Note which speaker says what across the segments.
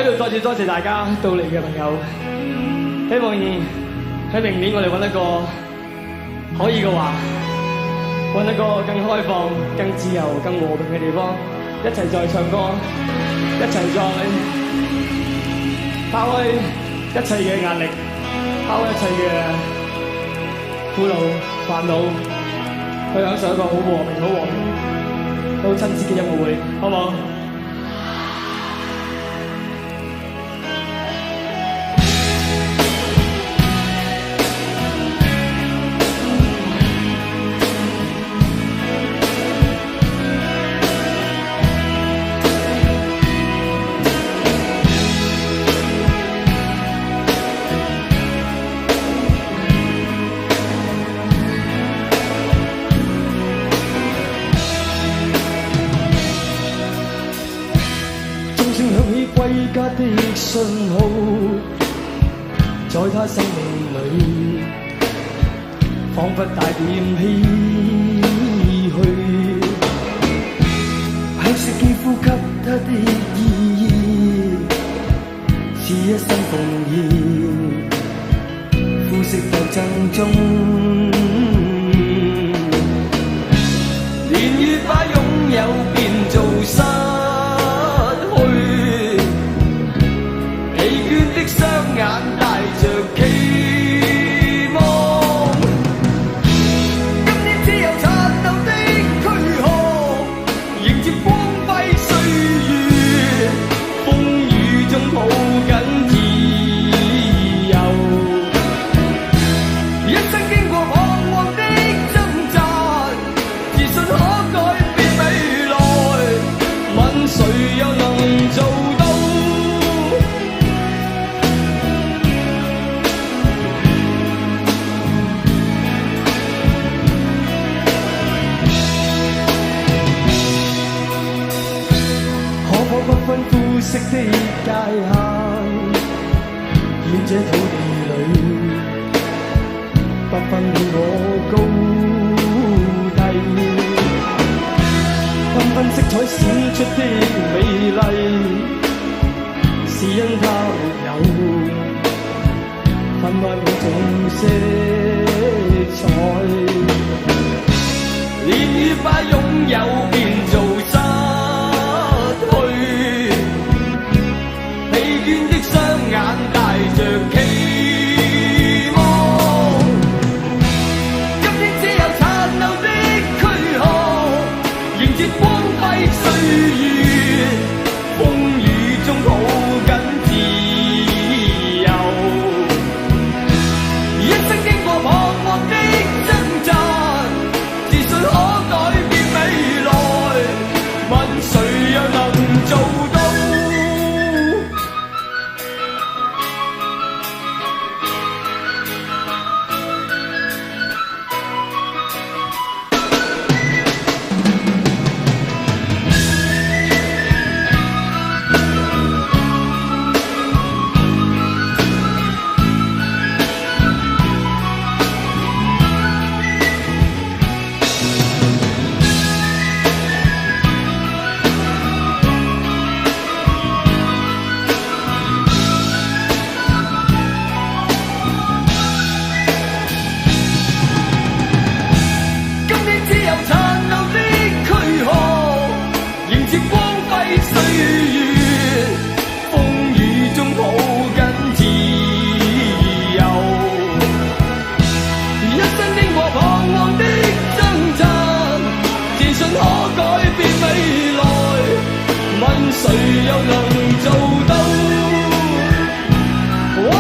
Speaker 1: 喺度再次多謝大家到嚟嘅朋友，希望喺明年我哋揾一個可以嘅話，揾一個更開放、更自由、更和平嘅地方，一齊再唱歌，一齊再拋開一切嘅壓力，拋開一切嘅苦惱、煩惱，去享受一個好和平、好和平、好親切嘅音樂會，好唔好？鐘聲響起歸家的信號，在他生命裏，彷彿帶點唏噓。香色肌膚給他的意義，是一生奉獻。膚色鬥爭中，年月把擁有變做失去，疲倦的雙眼帶着期望。今天只有殘留的軀殼，迎接光輝歲月，風雨中抱緊自由。一生經過彷徨的掙扎，自信可改變未來，問誰又能做到？可否不分膚色的界限，願這土地裏不分你我高低，繽紛色彩閃出的美麗，是因它沒有分開每種色彩。年月把擁有變做失去，疲倦的雙眼帶着期望。今天只有殘留的軀殼，迎接光輝歲月，風雨中抱緊自由。一生經過彷徨的掙扎，自信可改變未來，問誰又能做到？今天只有殘留的軀殼，迎接光輝歲月，風雨中抱緊自由。一生經過彷徨的掙扎，自信可改變未來，問誰又能做到？哇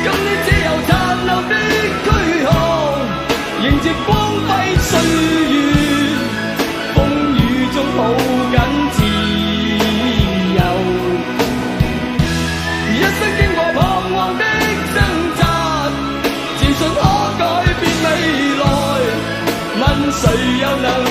Speaker 1: 今天只有殘留的軀殼，迎接光輝歲月，風雨中抱緊自由。一生經過彷徨的掙扎，自信可改變未來，問誰又能？